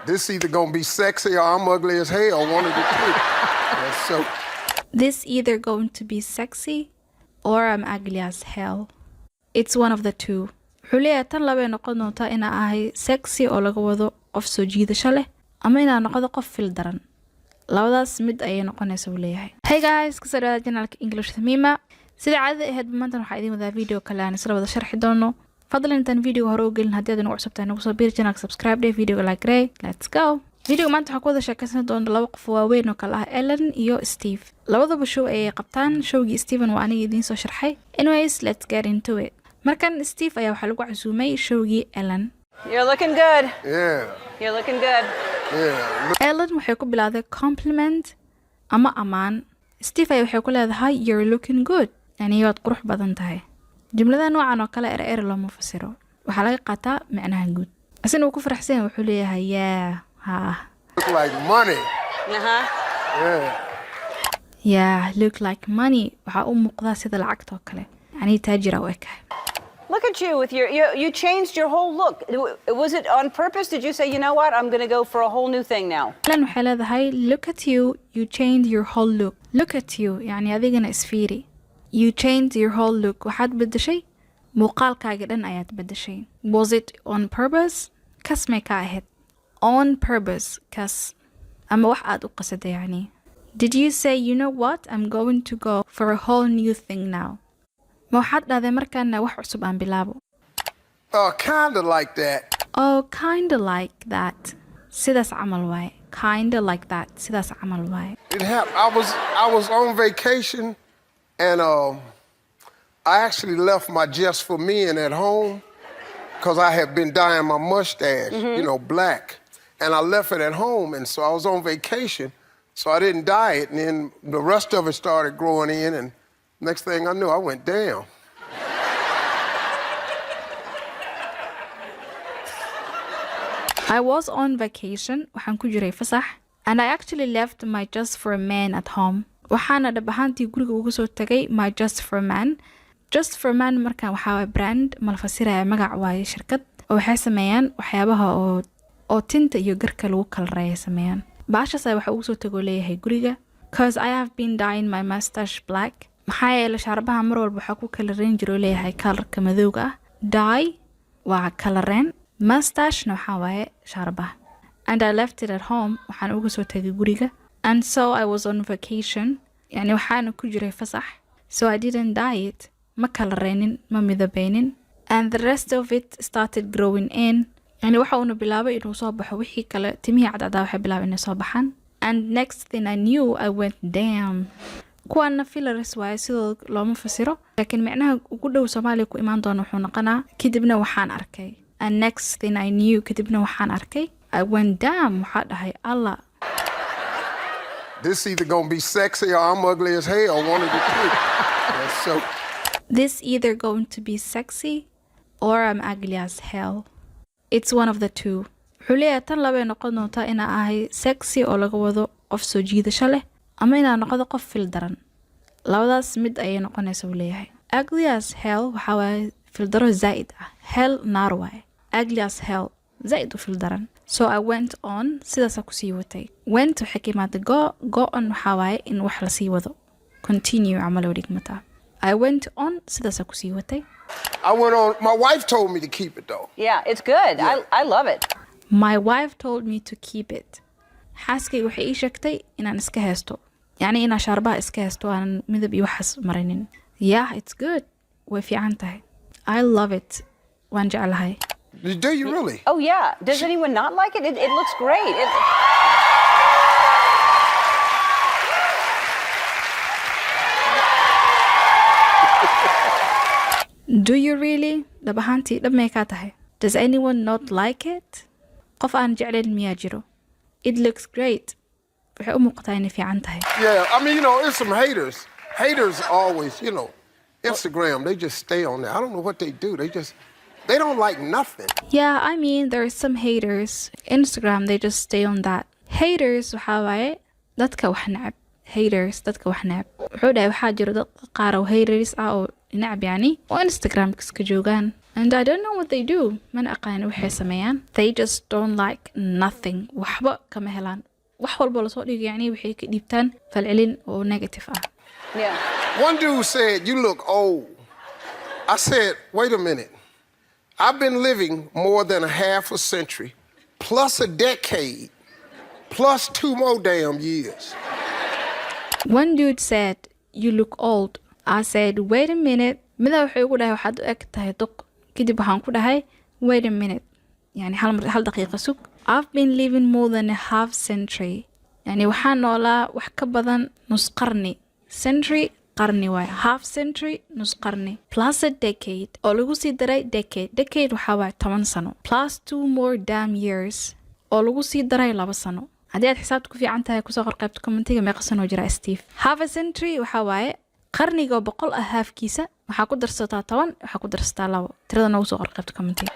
This either gonna be sexy or I'm ugly as hell. One of the two. And so This either going to be sexy or I'm ugly as hell. It's one of the two. Wuxuu leeyahay tan labay noqon doontaa inaa ahay sexy oo laga wado qof soo jiidasho leh ama inaa noqdo qof fil daran. Labadaas mid ayay noqonaysa uu leeyahay. Hey guys, kasoo dhawaada channelka English Thamima. Sida caadada ahayd, maanta waxaa idiin wadaa video kale aan isla wada sharxi doono. Fadlan intaan videoga hore u gelin, haddii aad nagu cusubtahay, nagu soo biir channelka, subscribe dheh, videoga like garee. Let's go. Videoga maanta waxaan ku wada sheekaysan doona laba qof waaweyn oo kale ah Ellen iyo Steve. Labadaba show ayay qabtaan. Showgii Steven waa aniga idiin soo sharxay. Anyways, let's get into it. Markan Steve ayaa waxaa lagu casuumay showgii Ellen. You're looking good. Yeah, You're looking good. yeah. Ellen waxay ku bilowday compliment ama ammaan. Steve ayaa waxay ku leedahay, "You're looking good," yani waad qurux badan tahay. Jumlada noocan oo kale ere ere looma fasiro, waxaa laga qaataa micnaha guud. Asina uu ku faraxsan yahay, wuxuu leeyahay, "Yeah," ha. Look like money. Yeah. "Yeah, look like money," waxaa u muuqdaa sida lacagta oo kale, yani taajira u ekahay. Look at you with your, you changed your whole look. Was it on purpose? Did you say, "You know what, I'm going to go for a whole new thing now"? Ellen waxay leedahay, "Look at you, you changed your whole look." Look at you, yani adigana isfiiri. You changed your whole look, waxaad bedeshay muuqaalkaaga dhan ayaad bedeshay. Was it on purpose? Kas may ka ahayd? On purpose, kas ama wax aad u qasaday yani. Did you say, "You know what, I'm going to go for a whole new thing now"? Ma waxaad dhahday markaana wax cusub aan bilaabo? Kinda like that. Oh, kinda like that. Sidaas camal waaye. Kinda like that. Sidaas camal waaye. It happened. I was on vacation, and I actually left my Just for Men at home because I had been dyeing my mustache black, and I left it at home, and so I was on vacation, so I didn't dye it, and then the rest of it started growing in, and next thing I knew, I went down. I was on vacation, waxaan ku jiray fasax, and I actually left my Just for Men at home. Waxaana dhab ahaantii guriga uga soo tagay my Just for Men. Just for Men markaan waxaa waaye brand, ma la fasiraya, magac waaye, shirkad oo waxay sameeyaan waxyaabaha oo tinta iyo garka lagu kalareeya sameeyaan. Baashaas ayaa waxa ugu soo tagoo leeyahay guriga, 'cause I have been dyeing my mustache black. Maxaa yeelay shaarbaha mar walba waxaa ku kalareyn jiro leeyahay kalarka madowga ah. Dye waa kalareen, mustachena waxaa waaye shaarbaha. And I left it at home, waxaan uga soo tagay guriga. And so I was on vacation, yani waxaana ku jiray fasax, so I didn't dye it, ma kalareynin, ma midabeynin. And the rest of it started growing in, yani waxa uuna bilaabay inuu soo baxo wixii kale, timihii cadcadaa waxay bilaabay inay soo baxaan. And next thing I knew, I went damn. Kuwaana fillers waaye, sidoo looma fasiro, laakiin micnaha ugu dhow Soomaaliya ku imaan doona wuxuu noqonaa kadibna waxaan arkay. And next thing I knew, kadibna waxaan arkay, I went damn, waxaa dhahay Allah. This either gonna be sexy or I'm ugly as hell. One of the two. And so This either going to be sexy or I'm ugly as hell. It's one of the two. Wuxuu leeyahay tan labay noqon doontaa inaa ahay sexy oo laga wado qof soo jiidasho leh ama inaa noqdo qof fil daran. Labadaas mid ayay noqonaysa uu leeyahay. Ugly as hell waxaa waaye fildaro zaa'id ah. Hell naar waaye. Ugly as hell, zaa'id u fil daran. So I went on, sidaasaa kusii watay. Went waxay ka imaada go. Go on waxaa waaye in wax lasii wado, continue camal oo dhigmataa. I went on, sidaasaa kusii watay. I went on. My wife told me to keep it though. Yeah, it's good. I love it. My wife told me to keep it. Xaaskayga waxay ii sheegtay inaan iska haysto, yacni inaan shaarbaha iska haysto, aanan midab iyo waxaas marinin. Yeah, it's good, way fiican tahay. I love it, waan jeclahay. Do you really? Oh, yeah. Does anyone not like it? It looks great. Do you really? Dhab ahaantii, dhab may kaa tahay? Does anyone not like it? Qof aan jeclayn miyaa jiro? It looks great, waxay u muuqataa inay fiican tahay. Yeah, I mean, it's some haters. Haters always, Instagram, they just stay on there. I don't know what they do. They don't like nothing. Yeah, I mean, there are some haters. Instagram, they just stay on that. Haters waxaa waaye dadka wax neceb. Haters, dadka wax neceb. Wuxuu dhahay waxaa jiro dad qaar oo haters ah oo neceb, yani oo Instagram iska joogaan. And I don't know what they do. Mana aqaan waxay sameeyaan. They just don't like nothing. Waxba kama helaan. Wax walba lasoo dhigo yani waxay ka dhiibtaan falcelin oo negative ah. One dude said, "You look old." I said, "Wait a minute. I've been living more than a half a century, plus a decade, plus 2 more damn years." One dude said, "You look old." I said, "Wait a minute." Midaa wuxuu igu dhahay, "Waxaad u eg tahay duq." Kadib waxaan ku dhahay, "Wait a minute." Yani hal mar, hal daqiiqa sug. I've been living more than a half century. Yani waxaan noolaa wax ka badan nus qarni. Century qarni waay. Half century nus qarni. Plus a decade oo lagu sii daray decade. Decade waxaa waay 10 sano. Plus 2 more damn years oo lagu sii daray 2 sano. Haddii aad xisaabta ku fiican tahay, kusoo qor qaybta commentiga meeqa sano jira Steve. Half a century waxaa waaye qarniga 100 ah halfkiisa. Waxaa ku darsataa 10, waxaa ku darsataa 2. Tirada noogu soo qor qaybta commentiga.